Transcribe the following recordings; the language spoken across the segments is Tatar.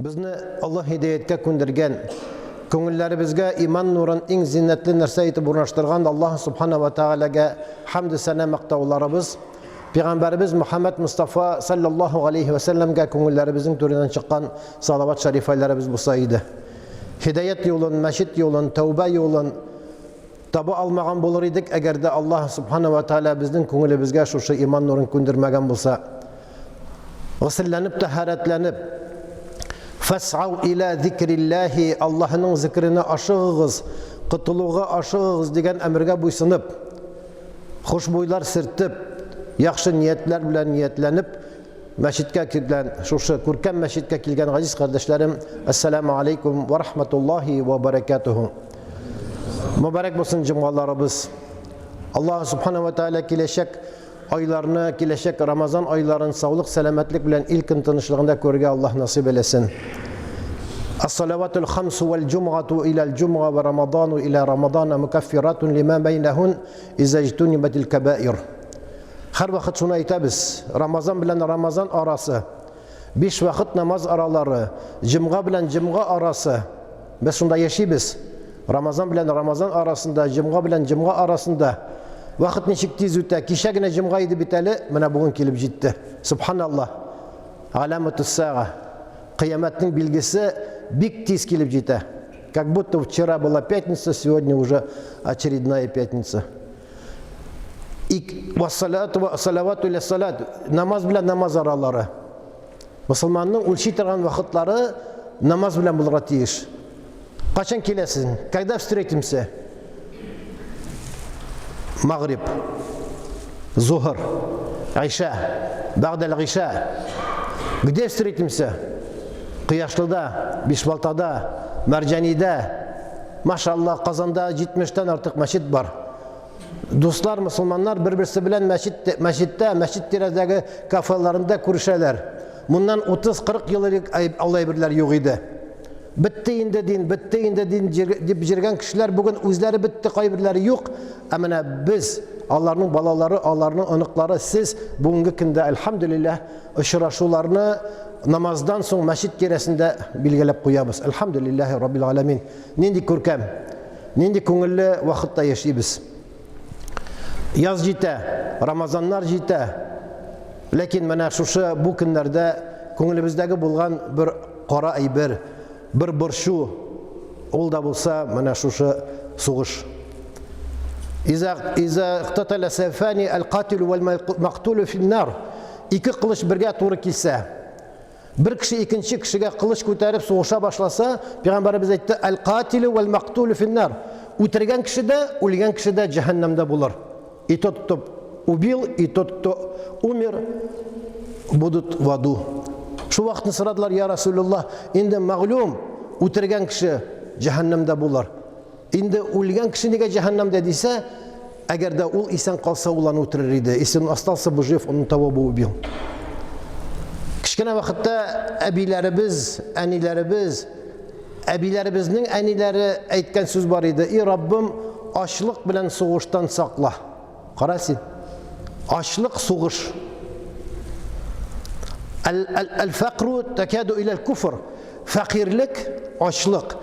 Безне Аллаһ һидаяткә күндергән, күңелләребезгә иман нурын иң зиннәтле нәрсә итеп урнаштырган Аллаһ Субхана ва Тәгаләгә хәмдү сәнә мактауларыбыз, Пәйгамбәребез Мөхәммәд Мустафа саллаллаһу алейхи ва сәлләмгә күңелләребезнең түреннән чыккан салават шәрифәләребез булса иде. Һидаят юлын, мәчет юлын, тәүбә юлын таба алмаган булыр идек, әгәр дә Аллаһ Субхана ва Тәгалә безнең күңелебезгә шушы иман нурын күндермәгән булса. Госелләнеп, тәһарәтләнеп, Фәсау иля зикрилләһи, Аллаһының зикренә ашыгыгыз, котылуга ашыгыгыз дигән әмергә буйсынып, хушбуйлар сертеп, яхшы ниятләр белән ниятләнеп, мәчеткә килгән, шушы күркәм мәчеткә килгән газиз кардәшләрем, ассаламу алейкум ва рахматуллаһи ва баракатуху. Мөбарәк булсын җомгаларыбыз. Аллаһ субхана ва тааля киләчәк айларны, киләчәк Рамазан айларын саулык, сәламәтлек белән ил-көн тынычлыгында күрергә Аллаһ насыйп әйләсен. Ас-салаватул хамсу вал җумгату иләл җумга ва рамадану иля рамадана мукаффиратун лима бәйнәһун иза җтунибатил кабаир. Һәрвакыт шуны әйтәбез, Рамазан белән Рамазан арасы, биш вакыт намаз аралары, җомга белән җомга арасы. Без шунда яшибез. Рамазан белән Рамазан арасында, җомга белән җомга арасында. Вакыт ничек тиз үтә. Кичә генә җомга иде бит әле, менә бүген килеп җитте. Субханаллаһ. Галәмәтус сәга. Кыямәтнең билгесе бик тиз килеп җитә. Как будто вчера была пятница, сегодня уже очередная пятница. Ик, вассалату салавату иля салат. Намаз белән намаз аралары. Мусульманның үлчи торган вакытлары намаз белән булырга тиеш. Качан киләсең? Когда встретимся? Магриб. Зухр. Айша. Багдал Гиша. Где встретимся? Кояшлыда, Бишбалтада, Мәрҗанидә. Машаллах, Казанда 70-тән артык мәчет бар. Дуслар, мусульманнар бер-берсе белән мәчет, мәчеттә, мәчет тирәдәге кафеларында күрешәләр. Моннан 30-40 ел элек алай әйберләр юк иде. Бетте инде дин, бетте инде дин дип җиргән кешеләр бүген үзләре бетте, кайберләре юк. Ә менә без, аларның балалары, аларның оныклары, сез бүгенге көндә, әлхәмдүлилләһ, очрашуларны намаздан соң мәчет тирәсендә билгеләп куябыз. Әлхәмдүлилләһи раббил галәмин. Нинди күркәм, нинди күңелле вакытта яшибез. Яз җитә, Рамазаннар җитә. Ләкин менә шушы бу көннәрдә күңелебездәге булган бер кара әйбер, бер борчу, ул да булса менә шушы сугыш. Иза иза иктатала сайфани аль-катил вал мактул финнар. Ике кылыч бергә туры килсә, бер кеше икенче кешегә кылыч күтәреп сугыша башласа, пәйгамбәребез әйтте, аль-катил вал мактул финнар. Үтергән кеше дә, үлгән кеше дә җәһәннәмдә булыр. И тот, кто убил, и тот, кто умер, будут в аду. Шул вакытны сорадылар, я Расулуллах, инде мәгълүм, үтергән кеше җәһәннәмдә булыр. Инде үлгән кеше нигә җәһәннәмдә дисә, әгәр дә ул исән калса, ул аны үтерер иде. Если он остался бы жив, он того бы убил. Кечкенә вакытта әбиләребез, әниләребез Әбиләребезнең әниләре әйткән сүз бар иде. И Раббым, ачлык белән сугыштан сакла. Кара син. Ачлык, сугыш. Әл-факру такаду иля куфр. Фәкыйрьлек, ачлык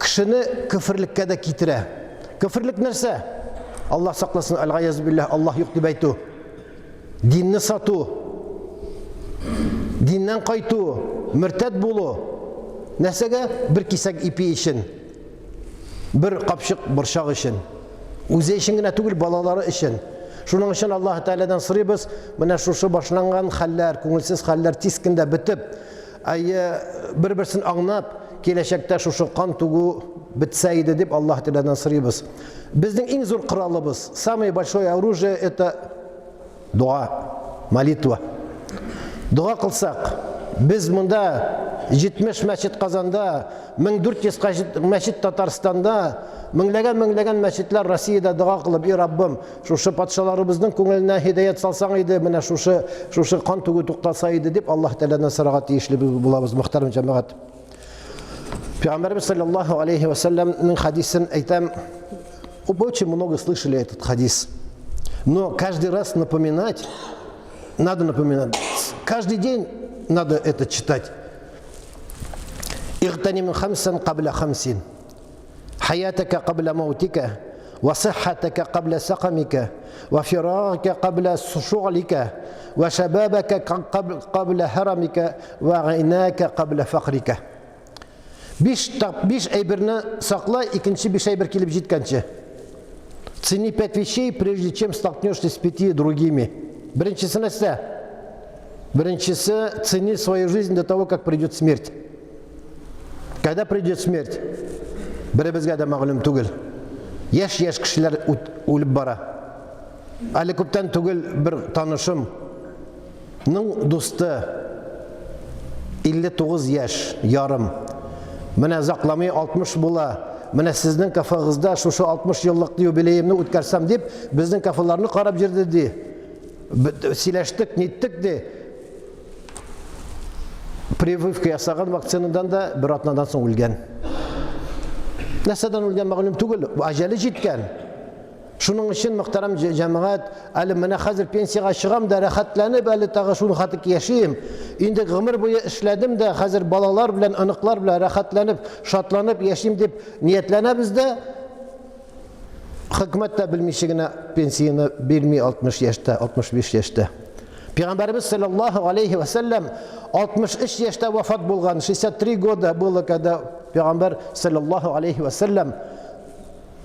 кешене көферлеккә дә китерә. Көферлек нәрсә? Аллаһ сакласын, әл-гаяз билләһ, Аллаһ юк дип әйтү. Динне сату, диннән кайту, мөртәт булу. Нәрсәгә? Бер кисәк ипи өчен, бер капчык борчак өчен. Үзе өчен генә түгел, балалары өчен. Шуның өчен Аллаһ Тәгаләдән сорыйбыз, менә шушы башланган хәлләр, күңелсез хәлләр тиз көндә бетеп, әйе, бер-берсен аңлап, киләчәктә шушы кан түгү бетсә иде дип Аллаһ Тәгаләдән сорыйбыз. Безнең иң зур коралыбыз, самое большое оружие это дуа, молитва. Дога кылсак, без монда 70 мәчет Казанда, 1400 мәчет Татарстанда, меңләгән-меңләгән мәчетләр Россиядә дога кылып, и Раббым, шушы патшаларыбызның күңеленә һидаят салсаң иде, менә шушы шушы кан түгү тукталса иде дип Аллаһ Тәгаләдән сорарга тиешле булабыз, мөхтәрәм җәмәгать. Пәйгамбәрбез саллаллаху алейхи ва саллямның хадисын әйтәм. Очень много слышали этот хадис. Но каждый раз напоминать, надо напоминать. Каждый день надо это читать. Игътаним хамсан кабла хамсин. Хаятака кабла маутика, ва сиххатака кабла сакамика, ва фирагака кабла шуглика, ва шабабака кабла харамика, ва гайнака кабла фахрика. Биш, биш әйберне сакла, икенче биш әйбер килеп җиткәнче. Цени пять вещей, прежде чем столкнешься с пяти другими. Беренчесе нәрсә? Беренчесе, цени свою жизнь до того, как придет смерть. Когда придет смерть? Беребезгә дә мәгълүм түгел. Яшь-яшь кешеләр үлеп бара. Әле күптән түгел бер танышым ның дусты 59 яшь ярым. Менә озакламый 60 була. Менә сезнең кафегызда шушы 60 еллык юбилеемны үткәрсәм дип, безнең кафеларны карап йөрде ди. Сөйләштек, ниттек ди. Прививка ясаган вакцинадан да бер атнадан соң үлгән. Нәрсәдән үлгән мәгълүм түгел, әҗәле җиткән. Шуның өчен, мөхтәрәм җәмәгать, әле менә хәзер пенсиягә чыгам да рәхәтләнеп әле тагы шуны хәтик яшим. Инде гомер буе эшләдем дә, хәзер балалар белән, оныклар белән рәхәтләнеп, шатланып яшим дип ниятләнәбез дә, хөкүмәт тә белмичә генә пенсияне бирми 60 яшьтә, 65 яшьтә. Пәйгамбәребез саллаллаһу алейхи ва саллям 63 яшьтә вафат булган, 63 года было, когда пәйгамбәр саллаллаһу алейхи ва саллям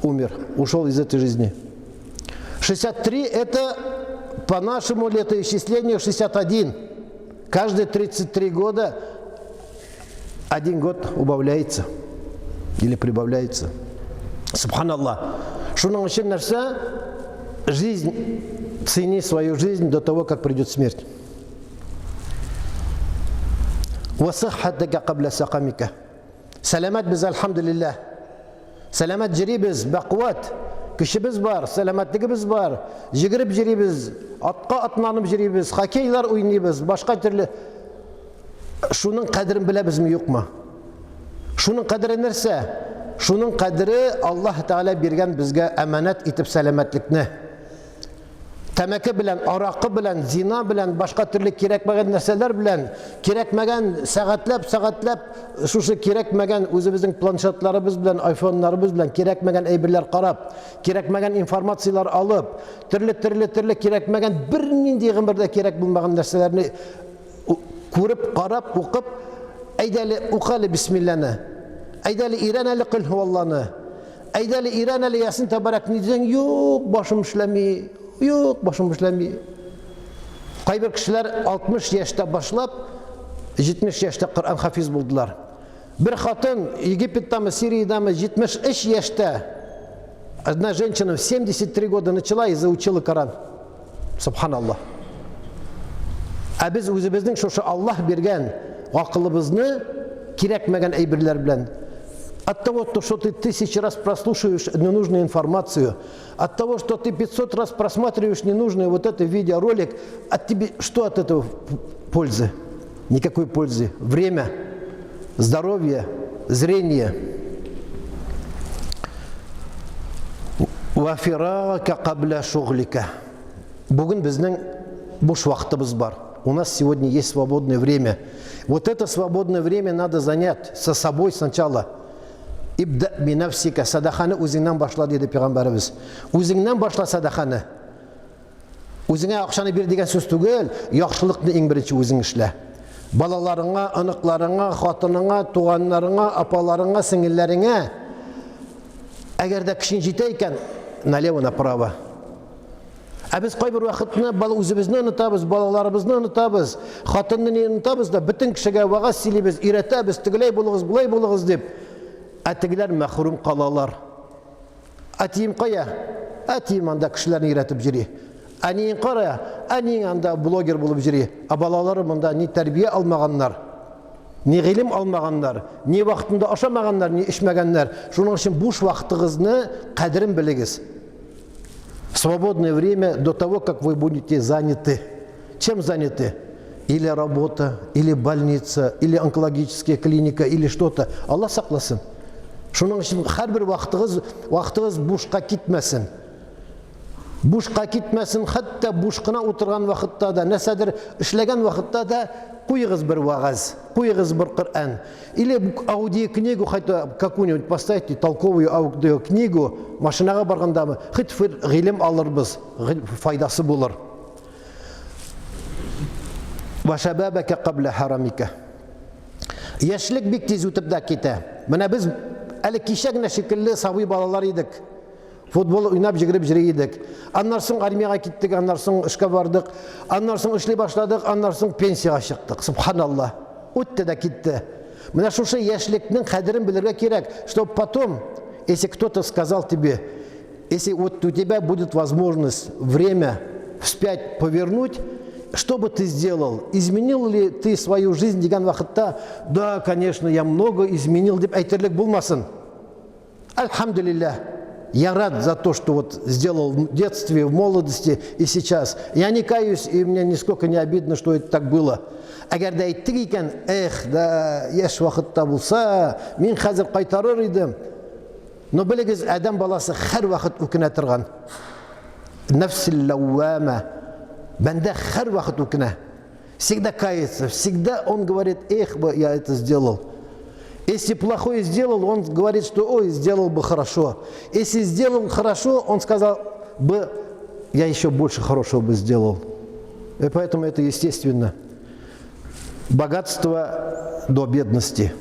умер, ушел из этой жизни. 63 это по нашему летоисчислению 61. Каждые 33 года один год убавляется или прибавляется. Субханаллах. Шуның өчен нәрсә? Жизнь, цени свою жизнь до того, как придет смерть. Васаххатака кабля сакамика. Сәламәт без, альхамдулилләһ. Сәламәт җөрибез, бәкуәт. Көчебез бар, сәламәтлегебез бар. Җигереп җөрибез, атка атланып җөрибез, хоккейлар уйныйбыз, башка төрле. Шуның кадерен беләбезме, юкмы? Шуның кадере нәрсә? Шуның кадере Аллаһ Тәгалә биргән безгә әманәт итеп сәламәтлекне. Тәмәке белән, аракы белән, зина белән, башка төрле кирәкмәгән нәрсәләр белән, кирәкмәгән сәгатьләп, сәгатьләп шушы кирәкмәгән үзебезнең планшетларыбыз белән, айфоннарыбыз белән кирәкмәгән әйберләр карап, кирәкмәгән информацияләр алып, төрле-төрле төрле кирәкмәгән бернинди гомердә кирәк булмаган нәрсәләрне күреп, карап, укып, әйдә әле, укы әле бисмилланы. Әйдә әле, өйрән әле көл һуалланы. Әйдә әле, өйрән әле Ясин Тәбәрәк ни дисәң, юк, башым эшләми, юк, башым эшләми. Кайбер кешеләр 60 яшьтә башлап, 70 яшьтә Коръән хафиз булдылар. Бер хатын Египеттамы, Сириядәме 73 яшьтә одна женщина в 73 года начала и заучила Коран. Субханаллах. Ә без үзебезнең шушы Аллаһ биргән акылыбызны кирәкмәгән әйберләр белән от того, что ты тысячи раз прослушиваешь ненужную информацию, от того, что ты 500 раз просматриваешь ненужный вот этот видеоролик, от тебе что от этого пользы? Никакой пользы. Время, здоровье, зрение. Ва фирагака кабля шуглика. Бүген безнең буш вакытыбыз бар. У нас сегодня есть свободное время. Вот это свободное время надо занять со собой сначала. Ибда бинафсика, садаханы үзеңнән башла, диде пәйгамбәребез. Үзеңнән башла садаханы. Үзеңә акчаны бир дигән сүз түгел, яхшылыкны иң беренче үзең эшлә. Балаларыңа, оныкларыңа, хатыныңа, туганнарыңа, апаларыңа, сеңелләреңә әгәр дә көчең җитә икән, налево направо. Ә без кайбер вакытны бала үзебезне онытабыз, балаларыбызны онытабыз, хатынны не онытабыз да, бөтен кешегә вәгазь сөйлибез, өйрәтәбез, тегеләй булыгыз, болай булыгыз дип. Ә тегеләр мәхрүм калалар. Әтием кая? Әтием анда кешеләрне өйрәтеп йөри. Әниең кая? Әниең анда блогер булып йөри. Ә балалары монда ни тәрбия алмаганнар, ни гыйлем алмаганнар, ни вакытында ашамаганнар, ни эчмәгәннәр. Шуның өчен буш вакытыгызны кадерен белегез. Свободное время до того, как вы будете заняты. Чем заняты? Или работа, или больница, или онкологическая клиника, или что-то. Алла сакласын. Шуның өчен һәрбер вакытыгыз, вакытыгыз бушка китмәсен. Бушка китмәсен, хәтта буш кына утырган вакытта да, нәрсәдер эшләгән вакытта да куегыз бер вәгазь, куегыз бер Коръән. Или аудиокнигу хотя какую-нибудь поставьте, толковую аудиокнигу, машинага баргандамы, хоть бер гыйлем алырбыз, файдасы булыр. Ва шабабака кабла харамика. Яшьлек бик тиз үтеп дә китә. Менә без әле кичә генә шикелле сабый балалар идек. Футбол уйнап җигереп йөри идек. Аннан соң армиягә киттек, аннан соң эшкә бардык, аннан соң эшли башладык, аннан соң пенсиягә чыктык. Субханалла. Үтте дә китте. Менә шушы яшьлекнең кадерен белергә кирәк, чтобы потом, если кто-то сказал тебе, если вот у тебя будет возможность время вспять повернуть, что бы ты сделал? Изменил ли ты свою жизнь дигән вакытта, да, конечно, я много изменил дип әйтерлек булмасын. Альхамдулилля, я рад за то, что вот сделал в детстве, в молодости и сейчас. Я не каюсь, и мне нисколько не обидно, что это так было. Әгәр дә әйттек икән, эх, да, яшь вакытта булса, мин хәзер кайтарыр идем. Но белегез, адәм баласы һәр вакыт үкенә торган. Нәфсил ләүвәмә. Бәндә һәр вакыт үкенә. Всегда кается, всегда он говорит, эх, бы я это сделал. Если плохое сделал, он говорит, что ой, сделал бы хорошо. Если сделал хорошо, он сказал бы, я еще больше хорошего бы сделал. И поэтому это естественно. Богатство до бедности.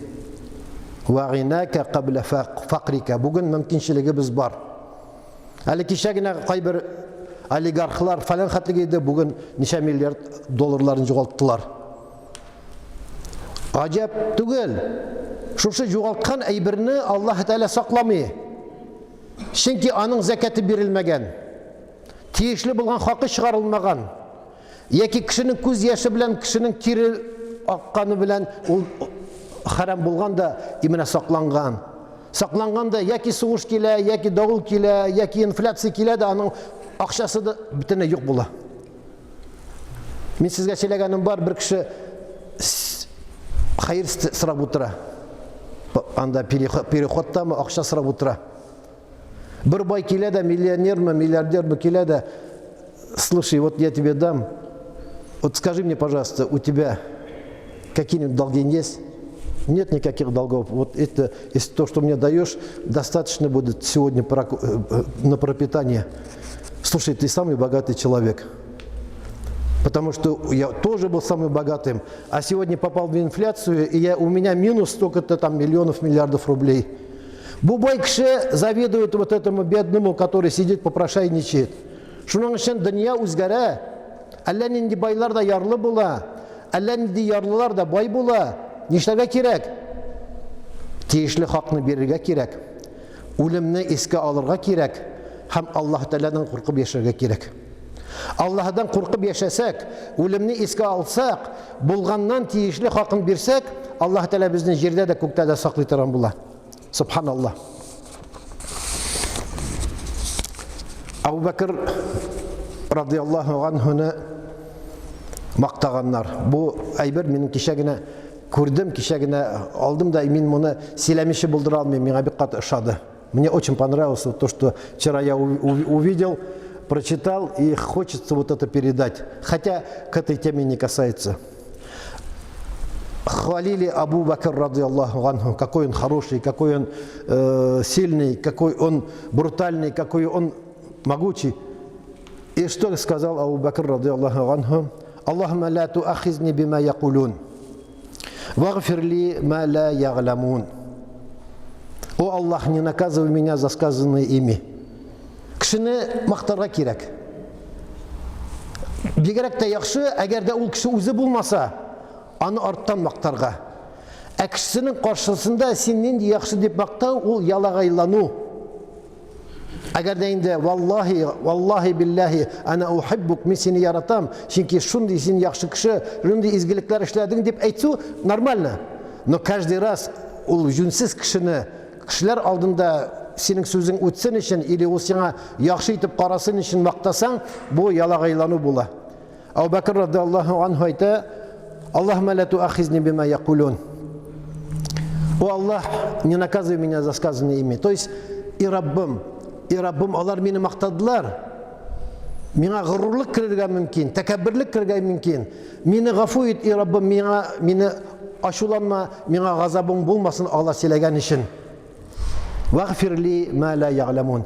Вагинака кабля факрика. Бүген мөмкинчелегебез бар. Әле кичә генә кайбер олигархлар фәлән хәтлек иде, бүген ничә миллиард долларларын югалттылар. Гаҗәп түгел. Шушы югалткан әйберне Аллаһ Тәгалә сакламый. Чөнки аның зәкәте бирелмәгән. Тиешле булган хакы чыгарылмаган. Яки кешенең күз яше белән кешенең тире акканы белән ул хәрам булган да именно сакланган. Сакланган да яки сугыш килә, яки давыл килә, яки инфляция килә дә аның акчасы да бөтенләй юк була. Мин сезгә сөйләгәнем бар, бер кеше хәер сорап утыра. Анда переходтамы акча сорап утыра. Бер бай килә дә, миллионермы, миллиардермы килә дә, слушай, вот я тебе дам, вот скажи мне, пожалуйста, у тебя какие-нибудь долги есть? Нет никаких долгов. Вот это, если то, что мне даешь, достаточно будет сегодня на пропитание. Слушай, ты самый богатый человек. Потому что я тоже был самым богатым, а сегодня попал в инфляцию, и я, у меня минус столько-то там миллионов, миллиардов рублей. Бу бай кеше завидует вот этому бедному, который сидит, попрошайничает. Шуның өчен дөнья үзгәрә. Әллә нинди байлар да ярлы була, әллә нинди ярлылар да бай була. Нишләргә кирәк? Тиешле хакны бирергә кирәк. Үлемне искә алырга кирәк һәм Аллаһ Тәгаләдән куркып яшәргә кирәк. Аллаһыдан куркып яшәсәк, үлемне искә алсак, булганнан тиешле хакын бирсәк, Аллаһ Тәгалә безне җирдә дә, күктә дә саклый торган була. Субханаллаһ. Абу Бәкр радиаллаһу анһуны мактаганнар. Бу әйбер минем кичә генә күрдем, кичә генә алдым да, мин моны сөйләмичә булдыра алмыйм, миңа бик каты ошады. Мне очень понравилось вот то, что вчера я увидел, прочитал, и хочется вот это передать. Хотя к этой теме не касается. Хвалили Абу Бакр, радиаллаху анху, какой он хороший, какой он сильный, какой он брутальный, какой он могучий. И что сказал Абу Бакр, радиаллаху анху? Аллахумма ля туахизни бима якулун, вагфир ли ма ля ягламун. О Аллах, не наказывай меня за сказанное ими. Кешене мактарга кирәк. Бигрәк тә яхшы, әгәр дә ул кеше үзе булмаса, аны арттан мактарга. Ә кешесенең каршысында син нинди яхшы дип мактау, ул ялагайлану. Әгәр дә инде валлаһи, валлаһи биллаһи, ана ухиббук, мин сине яратам, чөнки шундый син яхшы кеше, шундый изгелекләр эшләдең дип әйтү нормально. Но каждый раз ул җүнсез кешене кешеләр алдында синең сүзең үтсен өчен или ул сиңа яхшы итеп карасын өчен мактасаң, бу ялагайлану була. Абу Бәкр радиаллаһу анһу әйтә, Аллаһумма ла туахизни бима якулун. О Аллаһ, не наказывай меня за сказанное ими. То есть, и Раббым, и Раббым, алар мине мактадылар. Миңа горурлык керергә мөмкин, тәкәбберлек керергә мөмкин. Мине гафу ит, и Раббым, миңа мине ачуланма, миңа газабың булмасын алар сөйләгән өчен. Вагфир ли ма ла ягъламун.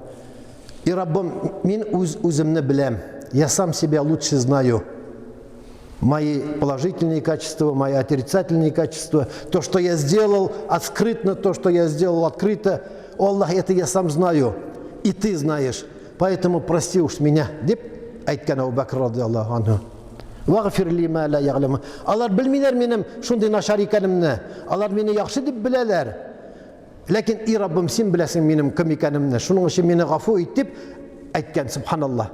И Раббым, мин үз үземне беләм. Я сам себя лучше знаю. Мои положительные качества, мои отрицательные качества, то, что я сделал открытно, то, что я сделал открыто. О, Аллах, это я сам знаю. И ты знаешь. Поэтому прости уж меня, дип әйткән Әбу Бәкр радиаллаһу анһу. Вагфир ли ма ла ягълам. Алар белмиләр минем шундый начар икәнемне. Алар мине яхшы дип беләләр. Ләкин и Раббым, син беләсең минем кем икәнемне. Шуның өчен мине гафу ит дип әйткән, субханаллаһ.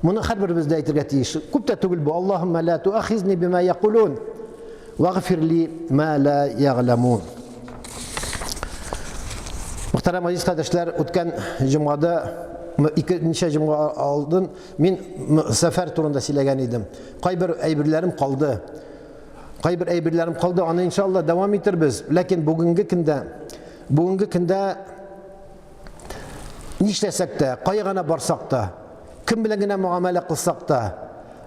Моны һәрберебез дә әйтергә тиеш. Күп тә түгел бу. Аллаһумма ла туахизни бима якулун. Вагфир ли ма ла ягъламун. Мөхтәрәм азиз кардәшләр, үткән җомгада ике ничә җомга алдын мин сәфәр турында сөйләгән идем. Кайбер әйберләрем калды. Кайбер әйберләрем калды, аны иншалла дәвам итербез. Ләкин бүгенге көндә бүгенге көндә нишләсәк тә, кая гына барсак та, кем белән генә мөгамәлә кылсак та,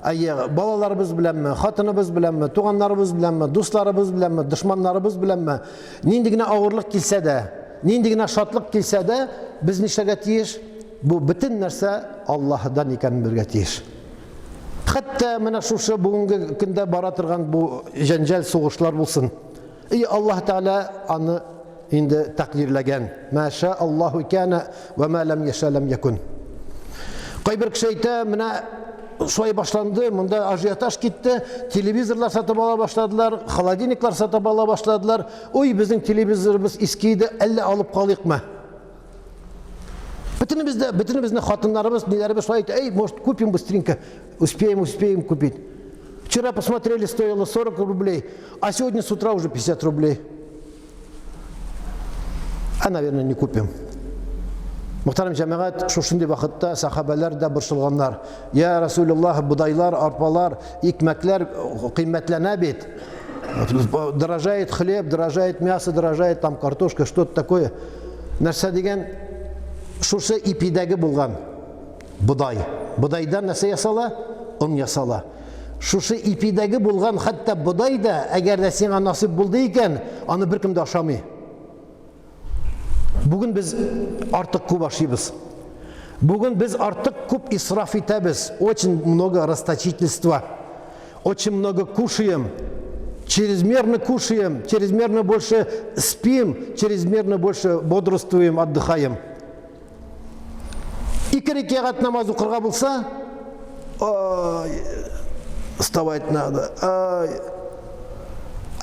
әйе, балаларыбыз беләнме, хатыныбыз беләнме, туганнарыбыз беләнме, дусларыбыз беләнме, дошманнарыбыз беләнме, нинди генә авырлык килсә дә, нинди генә шатлык килсә дә, без нишләргә тиеш? Бу бөтен нәрсә Аллаһыдан икәнен белергә тиеш. Хәтта менә шушы бүгенге көндә бара торган бу җәнҗал сугышлар булсын. И Аллаһ Тәгалә аны инде тәкъдирләгән. Ма ша Аллаһу кана ва ма лам яша лам якун. Кайбер кеше әйтә, менә шулай башланды, монда ажиотаж китте, телевизорлар сатып ала башладылар, холодильниклар сатып ала башладылар. Ой, безнең телевизорыбыз иске иде, әллә алып калыйкмы? Бөтенебез дә, бөтенебезнең хатыннарыбыз, ниләребез шулай әйтә, эй, может, купим быстренько, успеем, успеем купить. Вчера посмотрели, стоило 40 рублей, а сегодня с утра уже 50 рублей. А, наверное, не купим. Мөхтәрәм җәмәгать, шушындый вакытта сахабәләр дә борчылганнар. Я Расулуллаһ, бодайлар, арпалар, икмәкләр кыйммәтләнә бит. Дорожает хлеб, дорожает мясо, дорожает там картошка, что-то такое. Нәрсә дигән? Шушы ипидәге булган бодай. Бодайдан нәрсә ясала? Он ясала. Шушы ипидәге булган хәтта бодай да, әгәр дә сиңа насыйп булды икән, аны беркем дә ашамый. Бүген без артык күп ашыйбыз. Бүген без артык күп исраф итәбез. Очень много расточительства. Очень много кушаем. Чрезмерно кушаем, чрезмерно больше спим, чрезмерно больше бодрствуем, отдыхаем. Ике рәкәгать намаз укырга булса, ай, вставать надо. Ай.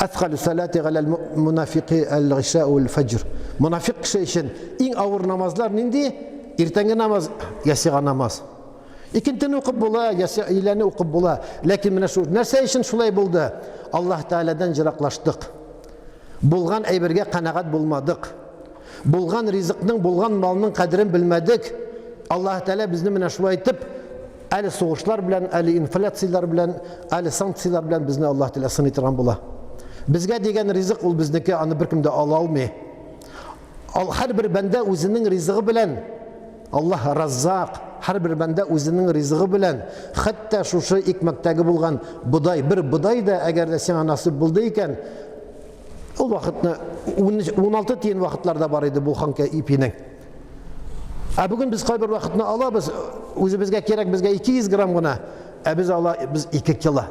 Әсқалу салати галәл мунафиқи әл-гыйша вәл-фәҗр. Мунафиқ кеше өчен иң авыр намазлар нинди? Иртәнге намаз, ясига намаз. Икентене укып була, яси өйләне укып була. Ләкин менә шул нәрсә өчен шулай булды? Аллаһ Тәгаләдән җыраклаштык. Булган әйбергә канәгать булмадык. Булган ризыкның, булган малның кадерен белмәдек. Аллаһ Тәгалә безне менә шулай итеп, әле сугышлар белән, әле инфляцияләр белән, әле санкцияләр белән безне Аллаһ Тәгалә сыный торган була. Безгә дигән ризык ул безнеке, аны беркем дә ала алмый. Ал һәрбер бәндә үзенең ризыгы белән Аллаһ Раззак, һәрбер бәндә үзенең ризыгы белән, хәтта шушы икмәктәге булган бодай, бер бодай да әгәр дә сиңа насыйп булды икән, Ул вакытны 16 тиен вакытларда бар иде буханка ипинең. Ә бүген без кайбер вакытны алабыз, үзебезгә кирәк безгә 200 грамм гына, ә без ала без 2 кило.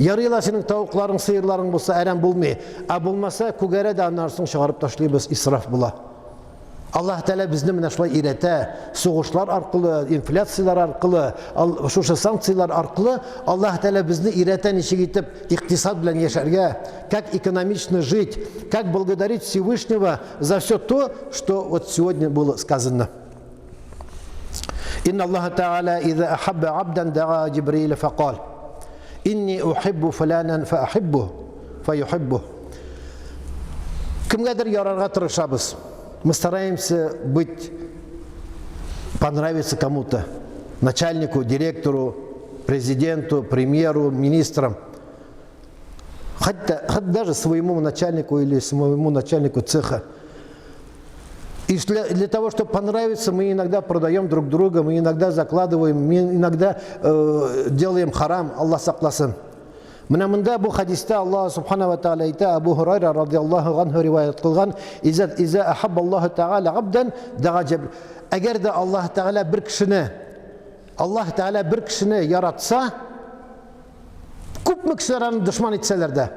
Ярый ла синең тавыкларың, сыерларың булса әрәм булмый, ә булмаса күгәрә дә аннан соң чыгарып ташлыйбыз, исраф була. Аллаһ Тәгалә безне менә шулай өйрәтә. Сугышлар аркылы, инфляцияләр аркылы, шушы санкцияләр аркылы Аллаһ Тәгалә безне өйрәтә ничек итеп икътисад белән яшәргә, как экономично жить, как благодарить Всевышнего за все то, что вот сегодня было сказано. Инна Аллаһ Тәгалә иза ахабба абдан дага Җибриил факал. Инни ухиббу фуланан фаахиббу фаюхиббу. Кемгәдер ярарга тырышабыз. Мы стараемся быть, понравиться кому-то. Начальнику, директору, президенту, премьеру, министрам. Хотя, хоть даже своему начальнику или своему начальнику цеха. И для того, чтобы понравиться, мы иногда продаем друг друга, мы иногда закладываем, мы иногда делаем харам, Аллаһ сакласын. Менә монда бу хәдистә Аллаһ субхана ва тааля әйтә, Абу Һурайра радиаллаһу анһу риваять кылган, "Иза иза ахабба Аллаһу тааля абдан дага җаб". Әгәр дә Аллаһ Тәгалә бер кешене Аллаһ Тәгалә бер кешене яратса, күпме кешеләр аны дошман итсәләр дә,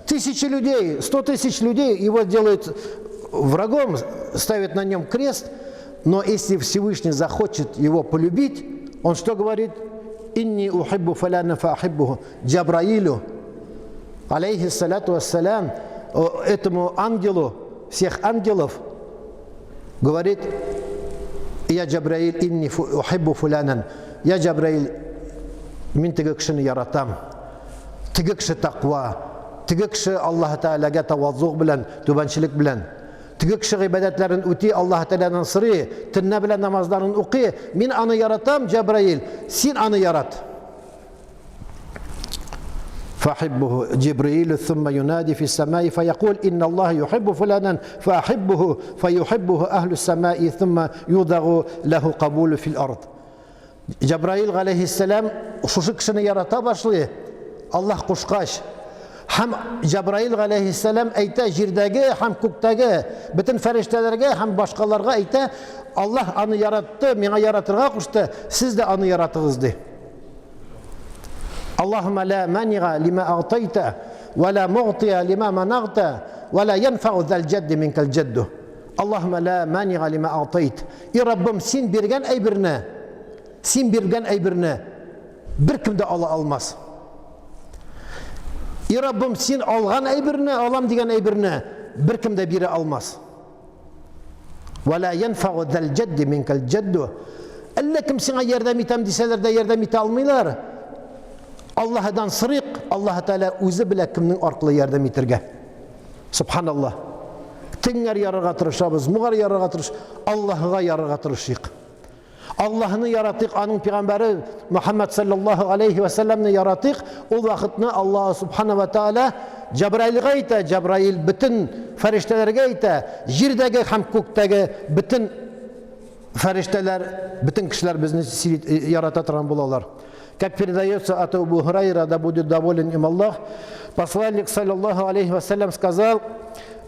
тысячи людей, 100 тысяч людей его делают врагом, ставят на нем крест, но если Всевышний захочет его полюбить, он что говорит? «إني أحب فلانا فأحبه». Джабраилю, عليه الصلاة والسلام, этому ангелу, всех ангелов, говорит: «يا Джабраил, إني أحب فلانا». Я Джабраил, мин теге кешене яратам. Теге кеше тәкъва, теге кеше Аллаһ Тәгаләгә тавазуг белән, түбәнчелек белән. Теге кеше гыйбадәтләрен үти, Аллаһ Тәгаләдән сорый, төнлә белән намазларын укый. Мин аны яратам, Җабраил, син аны ярат. فأحبه جبريل ثم ينادي في السماء فيقول إن الله يحب فلانا فأحبه فيحبه أهل السماء ثم يوضع له قبول في الأرض. Җабраил галәйһиссәлам шушы кешене ярата башлый, Аллаһ кушкач. Һәм Җабраил галәйһиссәлам әйтә җирдәге һәм күктәге бөтен фәрештәләргә һәм башкаларга әйтә, Аллаһ аны яратты, миңа яратырга кушты, сез дә аны яратыгыз ди. اللهم لا مانع لما أعطيت ولا معطي لما منعت ولا ينفع ذا الجد منك الجد. اللهم لا مانع لما أعطيت. И Раббым, син биргән әйберне, син биргән әйберне беркем дә ала алмас. И Раббым, син алган әйберне, алам дигән әйберне беркем дә бирә алмас. ولا ينفع ذا الجد منك الجد. Әллә кем сиңа ярдәм итәм дисәләр дә ярдәм итә алмыйлар. Аллаһыдан сорыйк, Аллаһ Тәгалә үзе белә кемнең аркылы ярдәм итәргә. Субханаллаһ. Тегеңәр ярарга тырышабыз, моңар ярарга тырыш, Аллаһыга ярарга тырышыйк. Аллаһны яратыйк, аның пәйгамбәре Мөхәммәд саллаллаһу алейхи ва сәлләмне яратыйк. Ул вакытны Аллаһ субхана ва тааля Җабраилгә әйтә, Җабраил бөтен фәрештәләргә әйтә, җирдәге һәм күктәге бөтен фәрештәләр, бөтен кешеләр безне ярата торган булалар. Как передается от Абу Хурайра, да будет доволен им Аллах, посланник, саллаллаху алейхи вассалям, сказал: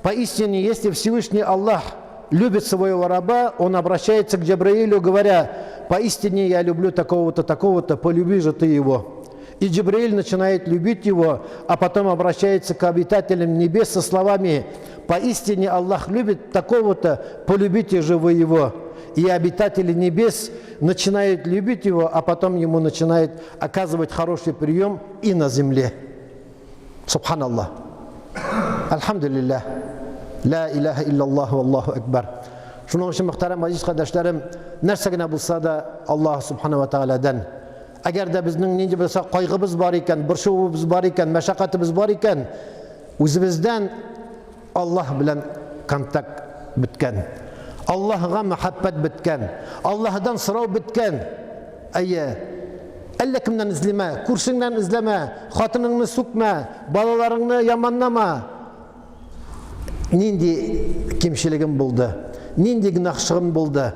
«Поистине, если Всевышний Аллах любит своего раба, он обращается к Джабраилю, говоря: „Поистине я люблю такого-то, такого-то, полюби же ты его“. И Джабраиль начинает любить его, а потом обращается к обитателям небес со словами: „Поистине Аллах любит такого-то, полюбите же вы его“. И обитатели небес начинают любить его, а потом ему начинает оказывать хороший прием и на земле. سبحان الله. الحمد لله. لا إله إلا الله والله أكبر. Шуның өчен, мөхтәрәм газиз кардәшләрем, нәрсә генә булса да Аллаһ субхана ва тааладан. Әгәр дә безнең нинди булса кайгыбыз бар икән, борчуыбыз бар икән, мәшәкатебез бар икән, үзебездән Аллаһ белән контакт беткән. Аллаһга мәхәббәт беткән. Аллаһдан сорау беткән. Әйе, әллә кемнән эзләмә, күршеңнән эзләмә, хатыныңны сүкмә, балаларыңны яманлама. Нинди кимчелегем булды? Нинди гөнаһчыгым булды?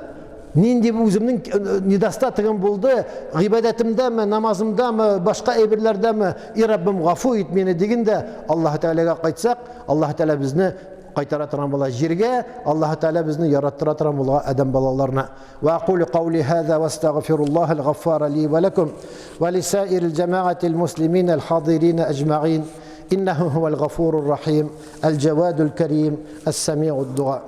Нинди үземнең недостатогым булды? Гыйбадәтемдәме, намазымдамы, башка әйберләрдәме? И Раббым, гафу ит мине дигәндә, Аллаһ Тәгаләгә кайтсак, Аллаһ Тәгалә безне кайтара торган була җиргә, Аллаһ Тәгалә безне яраттыра торган була адәм балаларына. وأقول قولي هذا واستغفر الله الغفار لي ولكم ولسائر الجماعة المسلمين الحاضرين أجمعين إنه هو الغفور الرحيم الجواد الكريم السميع الدعاء.